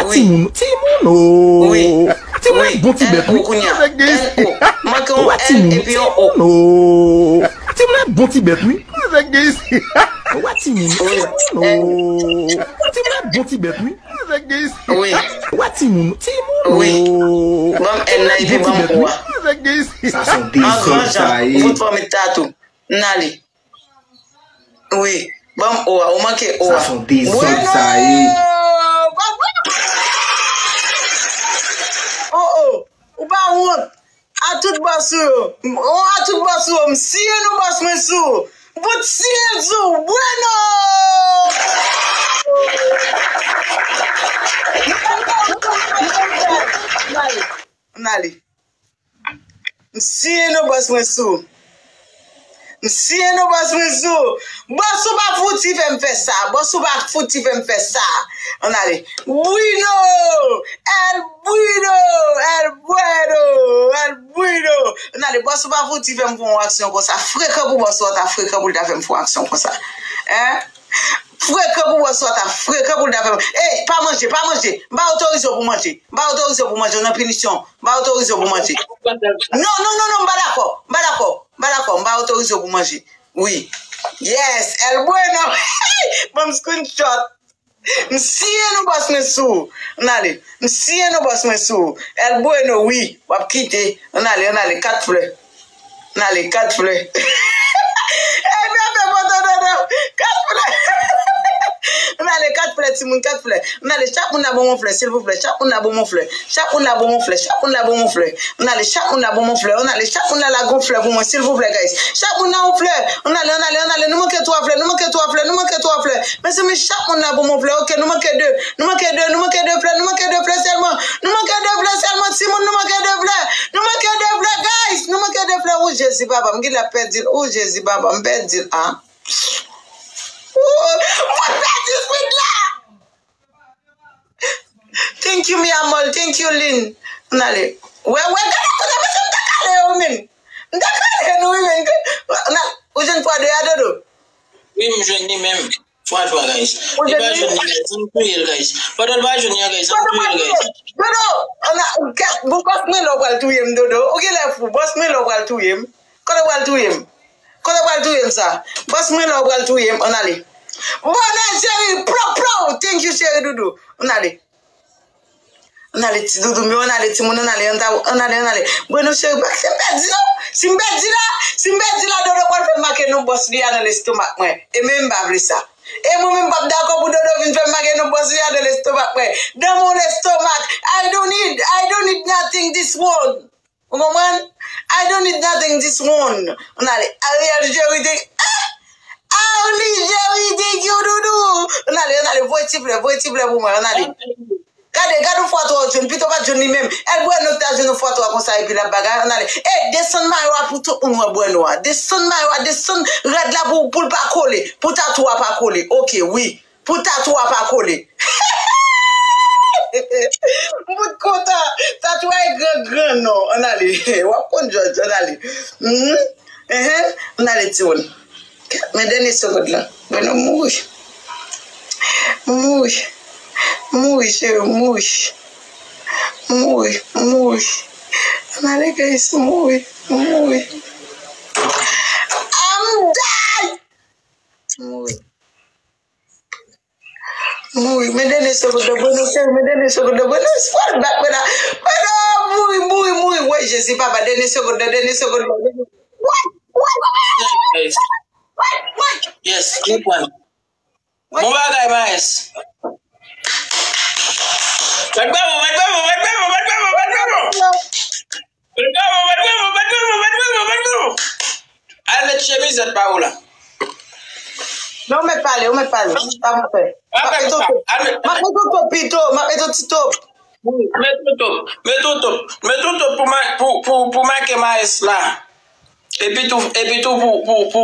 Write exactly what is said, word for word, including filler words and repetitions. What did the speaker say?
Wi. Timoun, timoun, o. Wi. Timoun, wi, bon ti bèt, wi. N O kounye a. N O. Manke yon L epi yon O. Timoun, o. Timoun, bon ti bèt, wi. Wa timoun, wi, timoun, o. Timoun, bon ti bèt, wi. Wi. Wa timoun, timoun, o. Wi. Ban m N nan epi ban m O a. Sa se yon dezòd, sa ye. An gran jan, fout fò m met tatou. N ale. Wi. Ban m O a, ou manke O a. Sa se yon dezòd, sa ye. Oh, oh. Ou pa wont. A tout bòs ou yo. Oh, a tout bòs ou yo. M siye non bòs mwen sou. Bout siye l sou. Bueno! N ale. M siye non bòs mwen sou. M siye non bòs mwen sou. Bòs ou pa fouti fè m fè sa. Bòs ou pa fouti fè m fè sa. Ann ale. Bueno! El bueno! El bueno! El bueno! Ann ale. Bòs ou pa fouti fè m fè yon aksyon konsa. Frekan pou bòs ou an ta frekan pou l ta fè m fè yon aksyon konsa. Hein? Frekan pou bòs ou an ta frekan pou l ta fè m. Ey, pa manje, pa manje. M pa otorize w pou manje. M pa otorize w pou manje. Ou nan pinisyon. M pa otorize w pou manje. Non, non, non, non, m pa dakò. M pa dakò. M pa dakò. M pa otorize w pou manje. Wi. Yes, el bueno. Ban m screenshot. M siye non bòs mwen sou. Ann ale. M siye non bòs mwen sou. El bueno, wi. W ap kite. Ann ale, ann ale. Kat flè. Ann ale, kat flè. Ey, bebe, poto dodo. Kat flè. Ann ale, kat flè, timoun, kat flè. Ann ale, chak moun la ban m yon flè, silvouplè. Chak moun la ban m yon flè. Chak moun la ban m yon flè. Chak moun la ban m yon flè. Ann ale, chak moun la ban m yon flè. Ann ale, chak moun la lage yon flè pou mwen, silvouplè, guys. Chak moun la yon flè. Ann ale, ann ale, ann ale. Nou manke twa flè, nou manke twa flè, nou manke twa flè. Mezanmi, chak moun la ban m yon flè. Ok, nou manke de. Nou manke de, nou manke de flè, nou manke de flè sèlman. Nou manke de flè sèlman, timoun, nou manke de flè. Nou manke de flè, guys. Nou manke de flè. O Jezi, papa, m genlè pèdi l. O Jezi, papa, m pèdi l. Ah. Ooh, mwen pèdi speed la. Thank you, mi amor. Thank you, Lin. Ann ale. Wè, wè, gade kote mesye m ta kale yo, men. M ta kale nou, wi, men. Ou jwenn fwa de a, Dodo? Wi, m jwenn li menm. Fwa twa, guys. Li pa jwenn li, guys. Ann touye l, guys. Pandan l pa jwenn li, guys. Ann touye l, guys. Dodo, ann a, bon, bòs mwen la w pral touye m, Dodo. Ou genlè fou. Bòs mwen la w pral touye m. Kote w pral touye m? Kote w pral touye m sa? Bòs mwen la w pral touye m. Ann ale. Bonè, cheri. Plop, plop. Thank you, cheri doudou. Ann ale. Ann ale, ti doudou m yo. Ann ale, timoun. Ann ale, ann ta-, ann ale, ann ale. Bueno, cheri, pa si m pèdi, non. Si m pèdi la, si m pèdi la, Dodo pral fè m make non bòs li a nan lestomak mwen. E menm m pa vle sa. E mwen menm m p ap dakò pou Dodo vin fè m make non bòs li a nan lestomak mwen. Dans mon estomac. I don't need, I don't need nothing this one. Ou konprann? I don't need nothing this one. Ann ale. Ariel Jerry te, ah! Arly Jerry te ki w doudou. Ann ale, ann ale. Voye ti flè, voye ti flè pou mwen. Ann ale. Gade, gade yon fwa twa w jwenn. Pito pa t jwenn li menm. El Bueno ta jwenn yon fwa twa konsa epi l ap bagay. Ann ale. Ey, desann mayo a pou tout moun wè Bueno a. Desann mayo a, desann rad la pou, pou l pa kole. Pou tatou a pa kole. Ok, wi. Pou tatwa pa kole. M fout kontan. Tatwa e gran gran non. Ann ale. W ap konn jòj. Ann ale. Mhm. Enhen. Ann ale, timoun. Men dènye segond lan. Mwen nan mouri. Mouri. Mouri, cheri, mouri. Mouri, mouri. Ann ale, guys, mouri. Mouri. I'm die. Mouri. Mouri, men dènye segond nan, Bueno, cheri, men dènye segond nan, Bueno, espoir bat mwen la. Bueno, mouri, mouri, mouri. Woy, Jezi, papa, dènye segond nan, dènye segond nan. Woy, woy, woy, woy, woy, woy. Yes, li pran. Bon bagay, Maes. Bat bravo, bat bravo, bat bravo, bat bravo, bat bravo. Bat bravo, bat bravo, bat bravo, bat bravo, bat bravo. Al met chemizèt pa ou la. Non, ou mèt pale, ou mèt pale. Pa pou fè. M ap met yon top pito, m ap met yon ti top. Met yon top, met yon top, met yon top pou ma-, pou, pou, pou make Maes la. Epi tou, epi tou pou, pou, pou